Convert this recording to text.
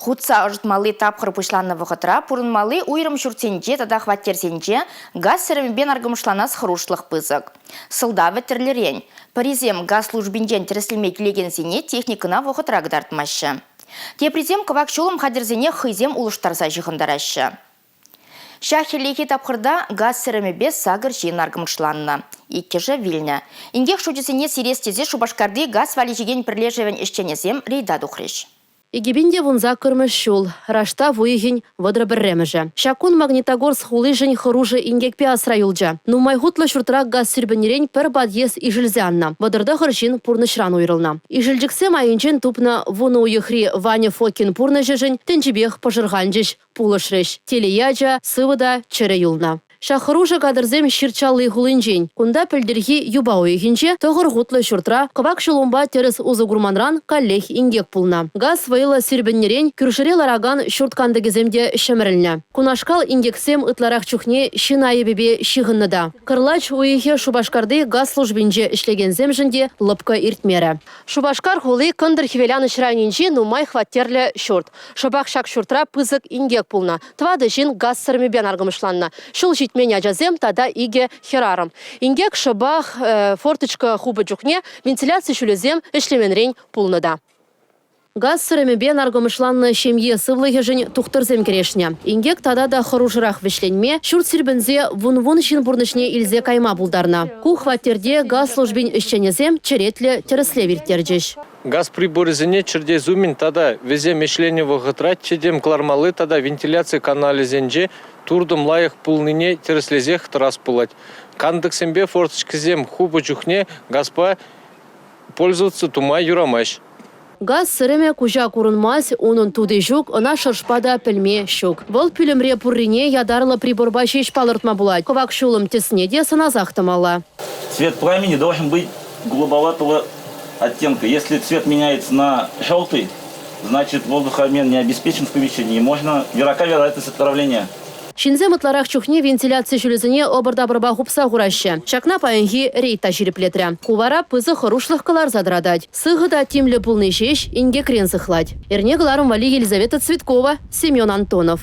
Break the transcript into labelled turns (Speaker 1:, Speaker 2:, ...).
Speaker 1: Хутса ӑшӑтмалли тапхӑр пуҫланнӑ вӑхӑтра пурӑнмалли уйрӑм ҫуртсенче тата хваттерсенче газ сӗрӗмӗпе наркӑмӑшланас хӑрушлӑх пысӑк. Сӑлтавӗ тӗрлӗрен. Пӗрисем газ службинчен тӗрӗслеме килекенсене техникӑна вӑхӑтра кӑтартмаҫҫӗ. Теприсем кӑвак ҫулӑм хатӗрсене хӑйсем улӑштарса ҫыхӑнтараҫҫӗ. Ҫак хӗллехи тапхӑрта газ сӗрӗмӗпе сакӑр ҫын наркӑмӑшланнӑ, иккӗшӗ вилнӗ. Инкек шучӗсене сирес тесе Шупашкарти газ валеҫекен пӗрлешӗвӗн ӗҫченӗсем рейда тухрӗҫ.
Speaker 2: 2018-мӗш ҫул, раштав уйӑхӗн 31-мӗшӗ. Ҫак кун Магнитогорск хулишӗн хӑрушӑ инкекпе асра юлчӗ. Нумай хутлӑ ҫуртра газ сирпӗннӗрен пӗр подъезд ишӗлсе аннӑ. 39 ҫын пурнӑҫран уйрӑлнӑ. Ишӗлчӗксем айӗнчен тупнӑ вунӑ уйӑхри Ваня Фокин пурнӑҫӗшӗн тӗнчипех пӑшӑрханчӗҫ, пулӑшрӗҫ. Телее ача сывӑ та чӗрӗ юлнӑ. Ҫак хӑрушӑ кадрсем Ҫырчалли хулинчен. Кунта пӗлтӗрхи юпа уйӑхӗнче тӑхӑр хутлӑ ҫуртра кӑвак ҫулӑмпа тӗрӗс усӑ курманран каллех инкек пулнӑ. Газ вӑйлӑ сирпӗннӗрен кӳршӗре ларакан ҫурт кантӑкӗсем те ҫӗмӗрӗлнӗ. Кунашкал инкексем ытларах чухне ҫын айӑпӗпе ҫыхӑннӑ та. Кӑрлач уйӑхӗ Шупашкарти газ службинче ӗҫлекенсемшӗн те лӑпкӑ иртмерӗ. Шупашкар хули кӑнтӑр-хӗвеланӑҫ районӗнчи нумай хваттерлӗ ҫурт. Шӑпах ҫак ҫуртра пысӑк инкек пулнӑ. Тӑватӑ ҫын газ сӗрӗмӗпе наркӑмӑшланнӑ. Ҫул ҫитмен ачасем тата икӗ хӗрарӑм. Инкек шӑпах форточка хупӑ чухне вентиляци ҫулӗсем ӗҫлеменрен пулнӑ та. Газ сӗрӗмӗпе наркӑмӑшланнӑ ҫемье сывлӑхӗшӗн тухтӑрсем кӗрешнӗ. Инкек тата та хӑрушӑрах вӗҫленме, ҫурт сирпӗнсе вун-вун ҫын пурнӑҫне илсе кайма пултарнӑ. Ку хваттерте газ службин ӗҫченӗсем черетлӗ тӗрӗслев ирттерчӗҫ.
Speaker 3: Газ приборӗсене чӗртес умӗн тата вӗсем ӗҫленӗ вӑхӑтра тӗтӗм кӑлармалли тата вентиляци каналӗсенче туртӑм лайӑх пулнине тӗрӗслесех тӑрас пулать. Кантӑксемпе форточкӑсем хупӑ чухне газпа пользоваться тума юрамасть.
Speaker 2: Газ сӗрӗмӗ куҫа курӑнмасть, унӑн тути ҫук, ӑна шӑршпа та пӗлме ҫук. Вӑл пӳлӗмре пуррине ятарлӑ приборпа ҫеҫ палӑртма пулать. Кӑвак ҫулӑм тӗсне те сӑнасах тӑмалла.
Speaker 4: Цвет пламени должен быть голубоватого оттенка. Если цвет меняется на желтый, значит воздухообмен не обеспечен в помещении. Можно велика вероятность отравления.
Speaker 2: Ҫынсем ытларах чухне вентиляци ҫулӗсене ӑпӑр-тапӑрпа хупса хураҫҫӗ. Ҫакна паянхи рейд та ҫирӗплетрӗ. Ку вара пысӑк хӑрушлӑх кӑларса тӑратать. Сыхӑ та тимлӗ пулни ҫеҫ инкекрен сыхлать. Эрне кӑларӑм валли Елизавета Цветкова, Семен Антонов.